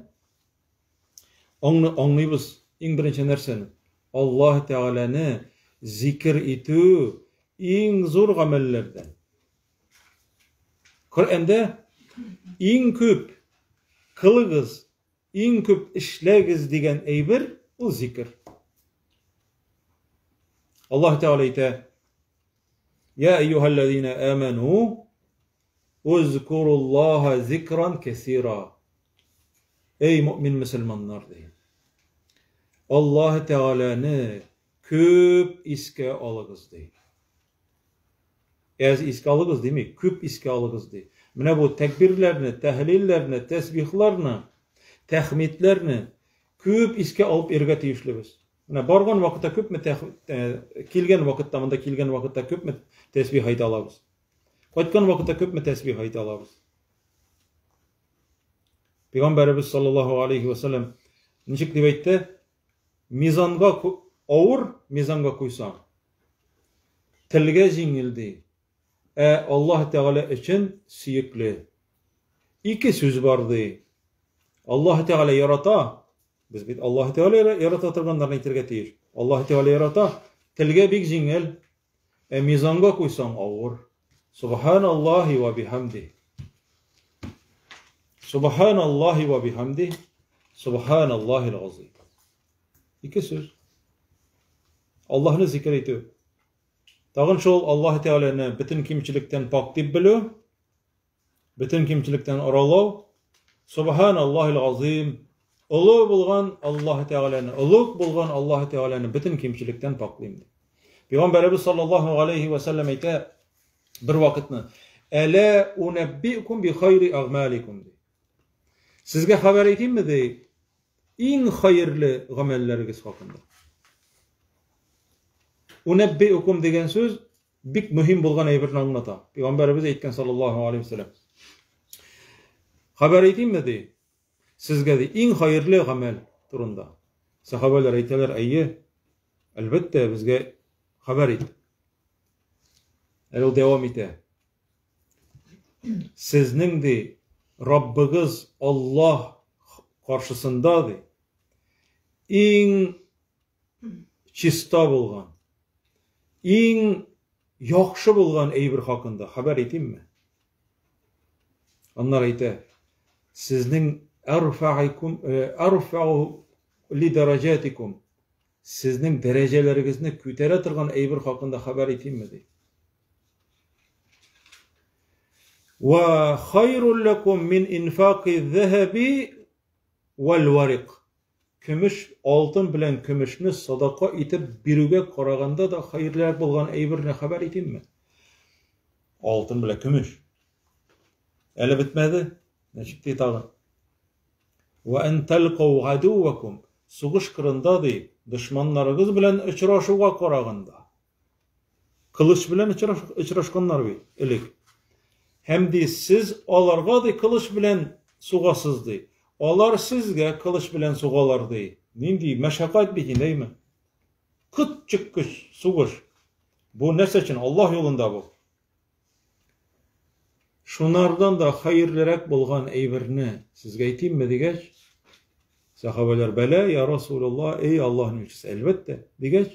аңны аңлыйбыз иң беренче нәрсәне. Аллаһ Тәгаләне зикер итү иң зур гамәлләрдән. Коръәндә иң күп кылыгыз, Иң күп эшләгез дигән әйбер ул зикер. Аллаһ Тәгалә әйтә: Я әйюһәлләзина аману узкуруллаһа зикран кәсира. Эй мөмин мөселманнар ди. Аллаһ Тәгаләне күп искә алыгыз ди. Әз искә алыгыз дими, күп искә алыгыз ди. Менә бу тәкбирләрне, тәһлилләрне, тәсбихларны, тәхмидләрне күп искә алып йөрергә тиешлебез. Менә барган вакытта күпме тәх, э, килгән вакытта, монда килгән вакытта күпме тәсбих әйтә алабыз. Кайткан вакытта күпме тәсбих әйтә алабыз. Пәйгамбәребез саллаллаһу алейхи ва саллям ничек дип әйтте? Мизанга авыр мизанга куйсаң, телгә җиңел ди. Ә Аллаһ Тәгалә өчен сөекле. Ике сүз бар ди. Аллаһ Тәгалә ярата. Без бит Аллаһ Тәгалә ярата торганнарны әйтергә тиеш. Аллаһ Тәгалә ярата. Телгә бик җиңел. Ә мизанга куйсаң авыр. Субханаллаһи ва бихамди. Субханаллаһи ва бихамди. Субханаллаһил азим. Ике сүз. Аллаһны зикер итү. Тагын шул Аллаһ Тәгаләне бөтен кимчелектән пак дип белү. Бөтен кимчелектән аралау. Субханаллаһил азим. Олы булган Аллаһ Тәгаләне, олуг булган Аллаһ Тәгаләне бөтен кимчелектән паклыйм. Пәйгамбәребез саллаллаһу алейхи ва сәлләм әйтә бер вакытны: "Әлә унаббиукум би хайри агмаликум" ди. Сезгә хәбәр итимме ди, иң хәерле гамәлләрегез хакында. Унаббиукум дигән сүз бик мөһим булган әйберне аңлата. Пәйгамбәребез әйткән саллаллаһу алейхи ва сәлләм. Хәбәр итимме ди, сезгә ди, иң хәерле гамәл турында. Сахабалар әйтәләр, әйе, әлбәттә, безгә хәбәр ит. Әле ул дәвам итә. Сезнең ди, Раббыгыз Аллаһ каршысында ди, иң чиста булган, иң яхшы булган әйбер хакында хәбәр итимме? Аннары әйтә, сезнең арфаикум э, арфау ли дәрәҗәтикум сезнең дәрәҗәләрегезне күтәрә торган әйбер хакында хәбәр итимме ди. Ва хайрул лакум мин инфаки захаби вал варик. Көмеш, алтын белән көмешне садака итеп бирүгә караганда да хәерлерәк булган әйберне хәбәр итимме? Алтын белән көмеш. Әле бетмәде. Ничек ди тагын? Ва ан талкау адувакум. Сугыш кырында ди, дошманнарыгыз белән очрашуга караганда. Кылыч белән очрашканнар бит элек. Һәм ди, сез аларга ди кылыч белән сугасыз ди. Алар сезгә кылыч белән сугалар ди. Нинди мәшәкать бит инде, әйме? Кыт чыккыч сугыш. Бу нәрсә өчен? Аллаһ юлында бу. Шунардан да хәерлерәк булган әйберне сезгә әйтимме дигәч, Сахабәләр, бәлә, я Расулуллаһ, эй Аллаһның илчесе, әлбәттә, дигәч,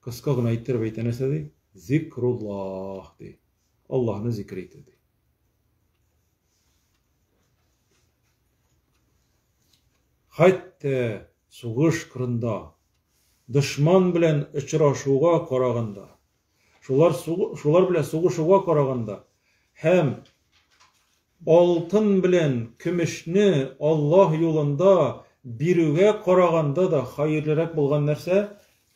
кыска гына иттереп әйтә нәрсә ди? Зикруллаһ ди. Аллаһны зикр итү ди. Хәтта сугыш кырында дошман белән очрашуга караганда, шулар шулар белән сугышуга караганда һәм алтын белән көмешне Аллаһ юлында бирүгә караганда да хәерлерәк булган нәрсә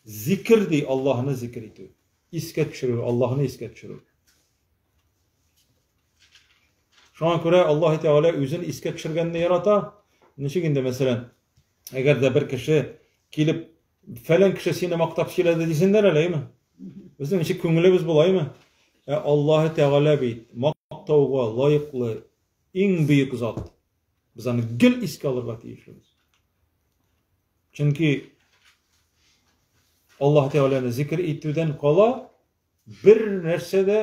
зикер ди, Аллаһны зикер итү, искә төшерү, Аллаһны искә төшерү. Шуңа күрә Аллаһ Тәгалә үзен искә төшергәнне ярата. Ничек инде, мәсәлән, әгәр дә бер кеше килеп, фәлән кеше сине мактап сөйләде дисеннәр әле, әйме? Безнең ничек күңелебез булаймы? Ә Аллаһ Тәгалә бит мактауга лаеклы иң бөек зат. Без аны гел искә алырга тиешлебез. Чөнки Аллаһ Тәгаләне зикр итүдән кала бер нәрсә дә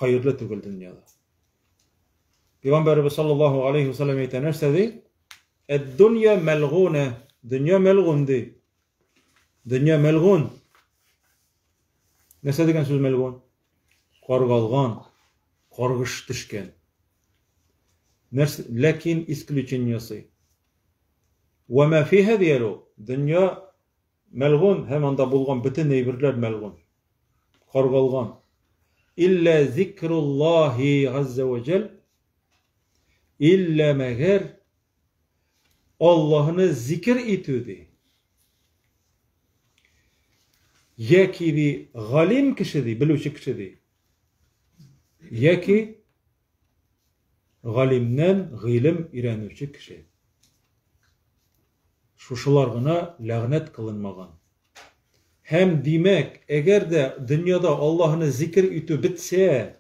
хәерле түгел дөньяда. Пәйгамбәребез саллаллаһу алейхи ва саллям әйтә, нәрсә ди? Әд-дөнья мәлгуна. Дөнья мәлгун ди. Дөнья мәлгун. Нәрсә дигән сүз мәлгун? Каргалган, каргыш төшкән. Нәрсә, ләкин исключение ясый. Ва ма фиһа дияр ул. Дөнья мәлгун һәм анда булган бөтен әйберләр мәлгун. Каргалган. Илля зикруллахи газза ва җәл. Илля мәгәр Аллаһны зикер итү ди. Яки ди галим кеше ди, белүче кеше ди. Яки галимнән гыйлем өйрәнүче кеше. Шушылар гына ләгънәт кылынмаган. Һәм димәк, әгәр дә дөньяда Аллаһны зикер итү бетсә,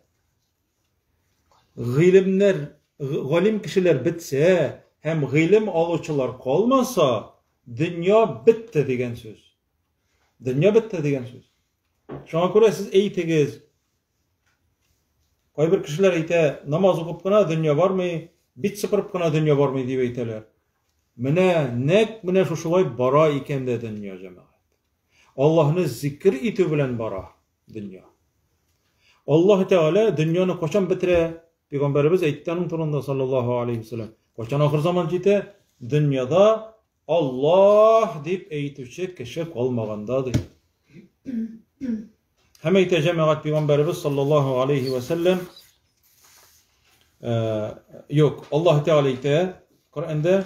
Гыйлемнәр, галим кешеләр бетсә һәм гыйлем алучылар калмаса, дөнья бетте дигән сүз. Дөнья бетте дигән сүз. Шуңа күрә сез әйтегез. Кайбер кешеләр әйтә, намаз укып кына дөнья бармый, бит сыпырып кына дөнья бармый дип әйтәләр. Менә нәкъ менә шушылай бара икән дә дөнья, җәмәгать. Аллаһны зикр итү белән бара. дөнья. Аллаһ Тәгалә дөньяны качан бетерә? Пәйгамбәребез әйтте аның турында саллаллаһу алейхи вәсәлләм. Качан ахыр заман җитә? Дөньяда Аллаһ дип әйтүче кеше калмаганда ди. Һәм әйтә җәмәгать пәйгамбәребез саллаллаһу алейхи вәсәлләм юк, Аллаһ Тәгалә әйтә Коръәндә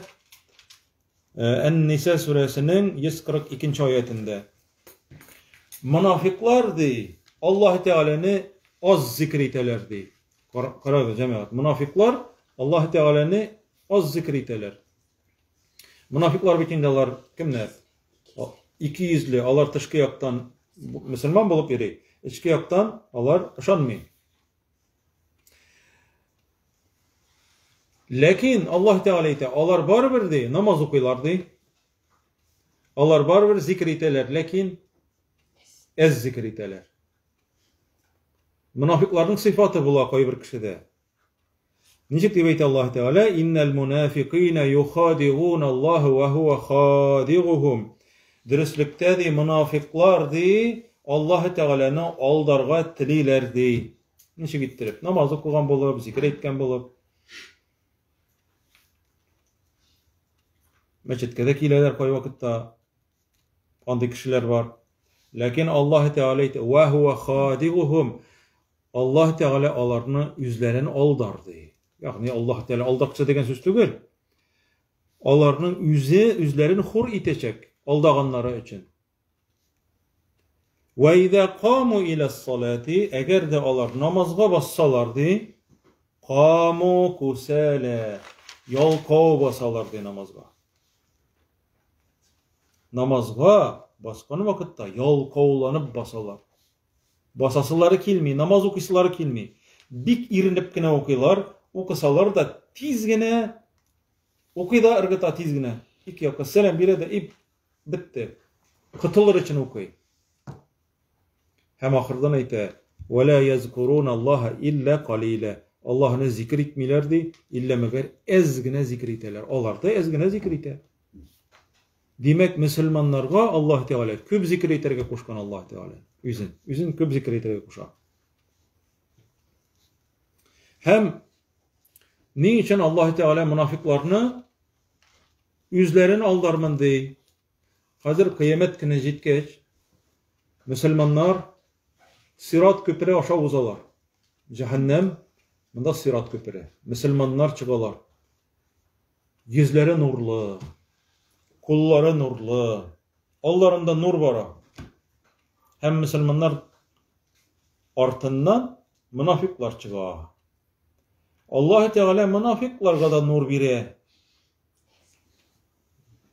Ән-Ниса сүрәсенең 142 нче аятендә. Монафиклар ди, Аллаһ Тәгаләне аз зикр итәләр ди. Карагыз, җәмәгать, монафиклар Аллаһ Тәгаләне аз зикр итәләр. Монафиклар бит инде алар кемнәр? Ике йөзле, алар тышкы яктан мөселман булып йөри, эчке яктан алар ышанмый. Ләкин Аллаһ Тәгалә әйтә, алар барыбер ди, намаз укыйлар ди. Алар барыбер зикр итәләр, ләкин әз зикр итәләр. Монафикларның сыйфаты була кайбер кешедә. Ничек дип әйтә Аллаһ Тәгалә? Иннәл мунафикина юхадигун Аллаһ ва хуа хадигухум. Дөреслектә ди, монафиклар ди, Аллаһ Тәгаләне алдарга телиләр ди. Ничек иттереп? Намаз укыган булып, зикер әйткән булып. Мәчеткә дә киләләр кайвакытта. Андый кешеләр бар. Ләкин Аллаһ Тәгалә әйтә, "Ва хуа хадигухум". Аллаһ Тәгалә аларны үзләрен алдар ди. Ягъни Аллаһ Тәгалә алдакчы дигән сүз түгел. Аларның үзе үзләрен хур итәчәк алдаганнары өчен. Вә иза каму иля салати, әгәр дә алар намазга бассалар ди, каму кусәлә, ялкау басалар ди намазга. Намазга баскан вакытта ялкауланып басалар. Басасылары килми, намаз укыйсылары килми. Бик иренеп кенә укыйлар, укысалар да тиз генә укый да ыргыта тиз генә. Ике якка сәлам бирә дә и Бетте. Котылыр өчен укый. Һәм ахырдан әйтә: "Ва ла язкуруна Аллаһа илля калиля". Аллаһны зикер итмиләр ди, иллә мәгәр әз генә зикер итәләр. Алар да әз генә зикер итә. Димәк, мөселманнарга Аллаһ Тәгалә күп зикер итәргә кушкан Аллаһ Тәгалә. Үзен, үзен күп зикер итәргә куша. Һәм ни өчен Аллаһ Тәгалә монафикларны үзләрен алдармын ди? Хәзер кыямәт көне җиткәч, мөселманнар Сират күпере аша узалар. Җәһәннәм, монда Сират күпере. Мөселманнар чыгалар. Йөзләре нурлы, куллары нурлы, алларында нур бара. Һәм мөселманнар артыннан монафиклар чыга. Аллаһ Тәгалә монафикларга да нур бирә.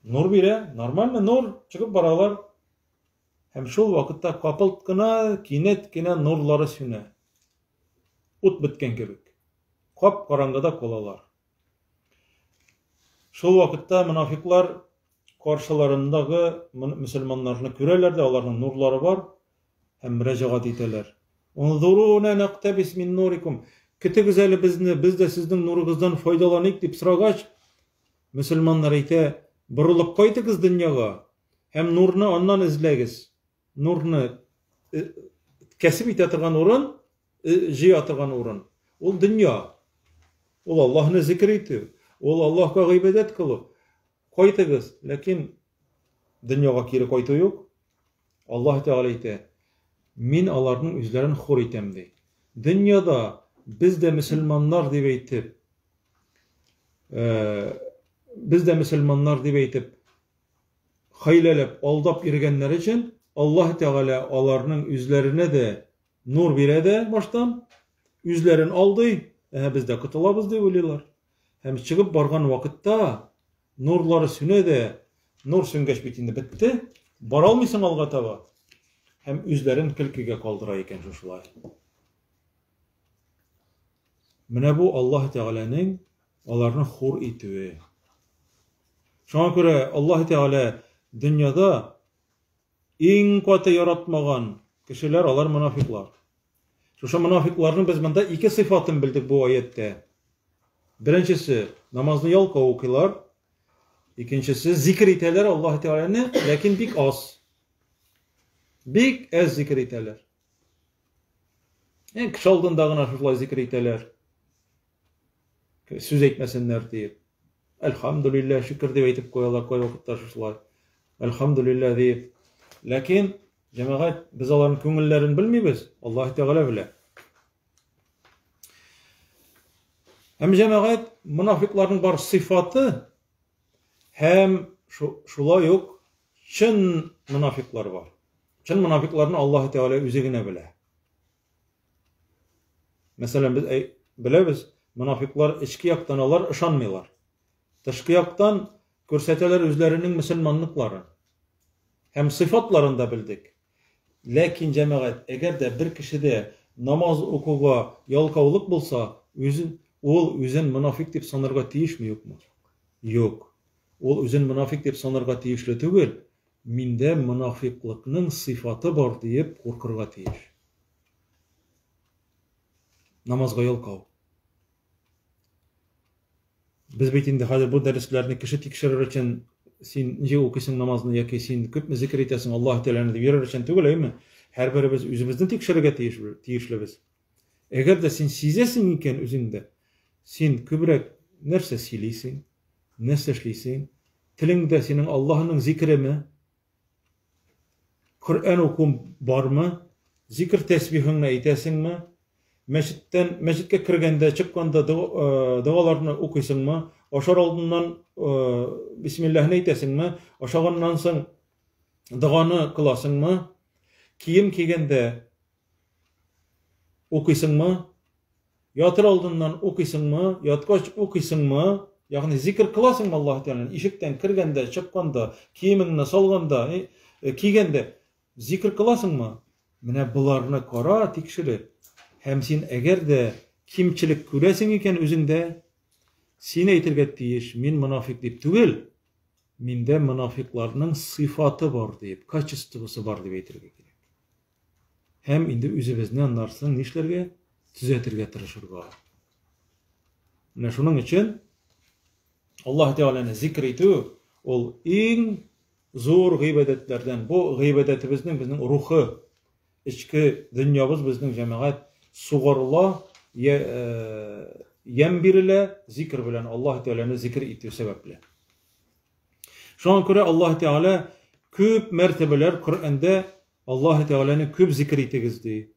Нур бирә, нормально нур, чыгып баралар. Һәм шул вакытта капылт кына, кинәт кенә нурлары сүнә. Ут беткән кебек. Кап-караңгыда калалар. Шул вакытта монафиклар каршыларындагы мөселманнарны күрәләр дә, аларның нурлары бар һәм мөрәҗәгать итәләр. Унзуруна нактабис мин нурикум. Көтегез әле безне, без дә сезнең нурыгыздан файдаланыйк дип сорагач, мөселманнар әйтә, борылып кайтыгыз дөньяга һәм нурны аннан эзләгез. Нурны э, кәсеп итә торган урын, э, җыя торган урын. Ул дөнья. Ул Аллаһны зикр итү, ул Аллаһка гыйбадәт кылу. Кайтыгыз, ләкин дөньяга кире кайту юк. Аллаһ Тәгалә әйтә, мин аларның үзләрен хур итәм ди. Дөньяда без дә мөселманнар дип әйтеп, э, без дә мөселманнар дип әйтеп, хәйләләп, алдап йөргәннәре өчен Аллаһ Тәгалә аларның үзләренә дә нур бирә дә баштан, үзләрен алдый, әһә без дә котылабыз дип уйлыйлар. Һәм чыгып барган вакытта нурлары сүнә дә, нур сүнгәч бит инде бетте, бара алмыйсың алга таба. Һәм үзләрен көлкегә калдыра икән шушылай. Менә бу Аллаһ Тәгаләнең аларны хур итүе. Шуңа күрә Аллаһ Тәгалә дөньяда иң каты яратмаган кешеләр алар монафиклар. Шушы монафикларның без монда ике сыйфатын белдек бу аятьтә. Беренчесе намазны ялкау укыйлар. Икенчесе зикер итәләр Аллаһ Тәгаләне, ләкин бик аз. Бик әз зикер итәләр. Ә кеше алдында гына шушылай зикер итәләр. Сүз әйтмәсеннәр диеп. Әлхәмдүлилләһ, шөкер дип әйтеп куялар кайвакытта шушылай. Әлхәмдүлилләһ диеп. Ләкин, җәмәгать, без аларның күңелләрен белмибез, Аллаһ Тәгалә белә. Һәм җәмәгать, монафикларның бар сыйфаты һәм шулай ук чын монафиклар бар. Чын монафикларны Аллаһ Тәгалә үзе генә белә. Мәсәлән, без беләбез, монафиклар эчке яктан алар ышанмыйлар. Тышкы яктан күрсәтәләр үзләренең мөселманлыкларын. Һәм сыйфатларын да белдек. Ләкин җәмәгать, әгәр дә бер кешедә намаз укуга ялкаулык булса, үзен ул үзен монафик дип санарга тиешме, юкмы? Юк. Ул үзен монафик дип санарга тиешле түгел. Миндә монафиклыкның сыйфаты бар диеп куркырга тиеш. Намазга ялкау. Без бит инде хәзер бу дәресләрне кеше тикшерер өчен син ничек укыйсың намазны яки син күпме зикер итәсең Аллаһ Тәгаләне дип йөрер өчен түгел, әйме? Һәрберебез үзебезне тикшерергә тиеш, тиешлебез. Әгәр дә син сизәсең икән үзеңдә, син күбрәк нәрсә сөйлисең, нәрсә эшлисең, телеңдә синең Аллаһның зикреме, Коръән уку бармы, зикр тәсбихыңны әйтәсеңме, мәчеттән мәчеткә кергәндә, чыкканда догаларны укыйсыңмы, ашар алдыннан бисмиллаһны әйтәсеңме, ашаганнан соң доганы кыласыңмы, кием кигәндә укыйсыңмы, Ятыр алдыннан укыйсыңмы, яткач укыйсыңмы, ягъни зикер кыласыңмы Аллаһ Тәгаләне, ишектән кергәндә, чыкканда, киемеңне салганда, э, кигәндә зикер кыласыңмы? Менә боларны кара, тикшереп. Һәм син әгәр дә кимчелек күрәсең икән үзеңдә, син әйтергә тиеш, мин монафик дип түгел, миндә монафикларның сыйфаты бар дип, качествосы бар дип әйтергә кирәк. Һәм инде үзебезне аннарсын нишләргә? Төзәтергә тырышырга. Менә шуның өчен Аллаһ Тәгаләне зикр итү ул иң зур гыйбадәтләрдән. Бу гыйбадәтебезнең безнең рухы, эчке дөньябыз безнең җәмәгать сугарыла, ямь бирелә зикр белән Аллаһ Тәгаләне зикр итү сәбәпле. Шуңа күрә Аллаһ Тәгалә күп мәртәбәләр Коръәндә Аллаһ Тәгаләне күп зикр итегез ди.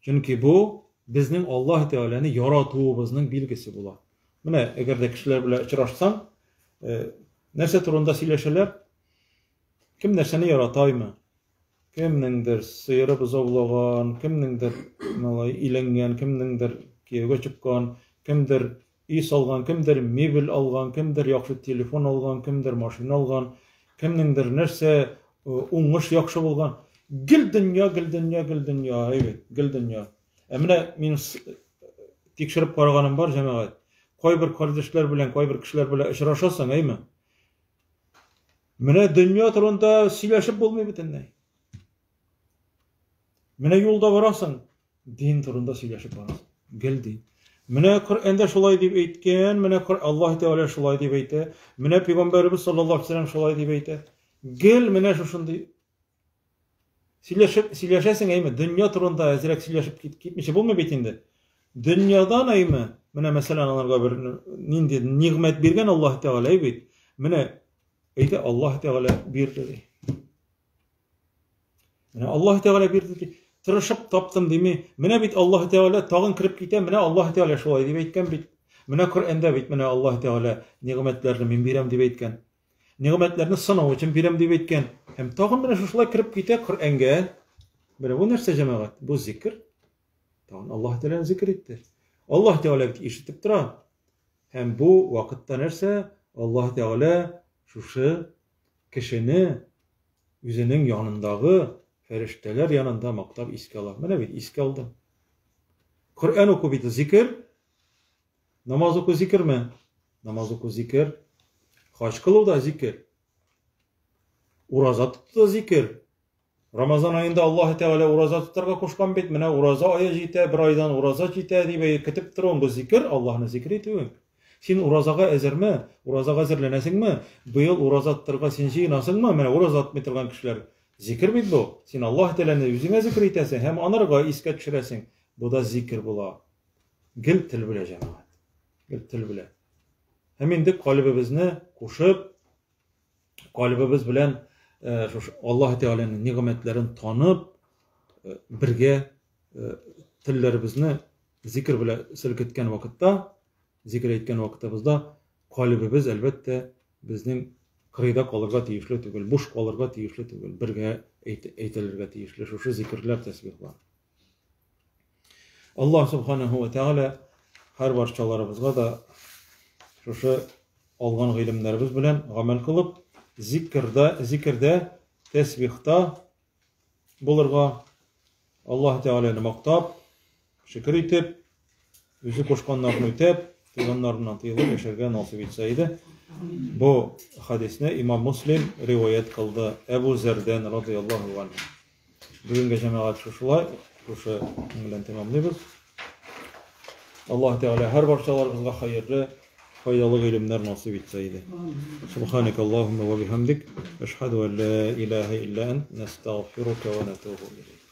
Чөнки бу безнең Аллаһ Тәгаләне яратуыбызның билгесе була. Менә әгәр дә кешеләр белән очрашсаң, э, нәрсә турында сөйләшәләр? Кем нәрсәне яратаймы? Кемнеңдер сыеры бозаулаган, кемнеңдер малай өйләнгән, кемнеңдер кияүгә чыккан, кемдер өй салган, кемдер мебель алган, кемдер яхшы телефон алган, кемдер машина алган, кемнеңдер нәрсә уңыш яхшы булган. Гел дөнья, гел дөнья, гел дөнья, әйбәт, гел дөнья. Ә менә мин тикшереп караганым бар, җәмәгать. Кайбер кардәшләр белән, кайбер кешеләр белән очрашасың, әйме? Менә дөнья турында сөйләшеп булмый бөтенләй. Менә юлда барасың, Дин турында сөйләшеп барасың. Гел дин. Менә Коръәндә шулай дип әйткән, менә Аллаһ Тәгалә шулай дип әйтә, менә Пәйгамбәребез саллаллаһу алейһи вәсәлләм шулай дип әйтә. Гел менә шушындый сөйләшеп сөйләшәсең әйме, дөнья турында әзрәк сөйләшеп китмичә булмый бит инде. Дөньядан әйме, менә мәсәлән аларга бер нинди нигъмәт биргән Аллаһ Тәгалә бит. Менә әйтә Аллаһ Тәгалә бирде ди. Менә Аллаһ Тәгалә бирде ди. Тырышып таптым дими. Менә бит Аллаһ Тәгалә тагын кереп китә. Менә Аллаһ Тәгалә шулай дип әйткән бит. Менә Коръәндә бит менә Аллаһ Тәгалә нигъмәтләрне мин бирәм дип әйткән. Нигъмәтләрне сынау өчен бирәм дип әйткән. Һәм тагын менә шушылай кереп китә Коръәнгә. Менә бу нәрсә җәмәгать? Бу зикр. Тагын Аллаһ Тәгаләне зикр итте. Аллаһ Тәгалә бит ишетеп тора. Һәм бу вакытта нәрсә? Аллаһ Тәгалә шушы кешене үзенең янындагы фәрештәләр янында мактап искә ала. Менә бит искә алды. Коръән уку бит зикер. Намаз уку зикерме? Намаз уку зикер. Хаҗ кылу да зикер. Ураза тоту да зикер. Рамазан аенда Аллаһ Тәгалә ураза тотарга кушкан бит. Менә ураза ае җитә, бер айдан ураза җитә дип көтеп торуың бу зикер, Аллаһны зикер итүең. Син уразага әзерме? Уразага әзерләнәсеңме? Быел ураза тотарга син җыенасыңмы? Менә ураза тотмый торган кешеләр. Зикер бит бу. Син Аллаһ Тәгаләне үзеңә зикер итәсең һәм анарга искә төшерәсең. Бу да зикер була. Гел тел белә җәмәгать. Гел тел белә. Һәм инде калебебезне кушып, калебебез белән э, шушы Аллаһ Тәгаләнең нигъмәтләрен танып, э, бергә э, телләребезне зикер белән селкеткән вакытта, зикер әйткән вакытыбызда калебебез әлбәттә безнең кырыйда калырга тиешле түгел, буш калырга тиешле түгел, бергә әйтелергә тиешле шушы зикерләр, тәсбихлар. Аллаһ субханаху ва тәгалә һәр барчаларыбызга да шушы алган гыйлемнәребез белән гамәл кылып, зикрда, зикрдә, тәсбихта булырга, Аллаһ Тәгаләне мактап, шөкер итеп, үзе кушканнарны үтәп, тыйганнарыннан тыелып яшәргә насыйп итсә иде. Бу хадисне имам Муслим риваять кылды Әбу Зәрдән радыяллаһу анһу. Бүгенге җәмәгать шушылай, шушы белән тәмамлыйбыз. Аллаһ Тәгалә һәр барчаларыбызга хәерле, файдалы гыйлемнәр насыйп итсә иде. Субханак Аллаһумма ва бихамдик, ашһаду ан ла илаһа илля ант, настагъфирука ва натубу илейк.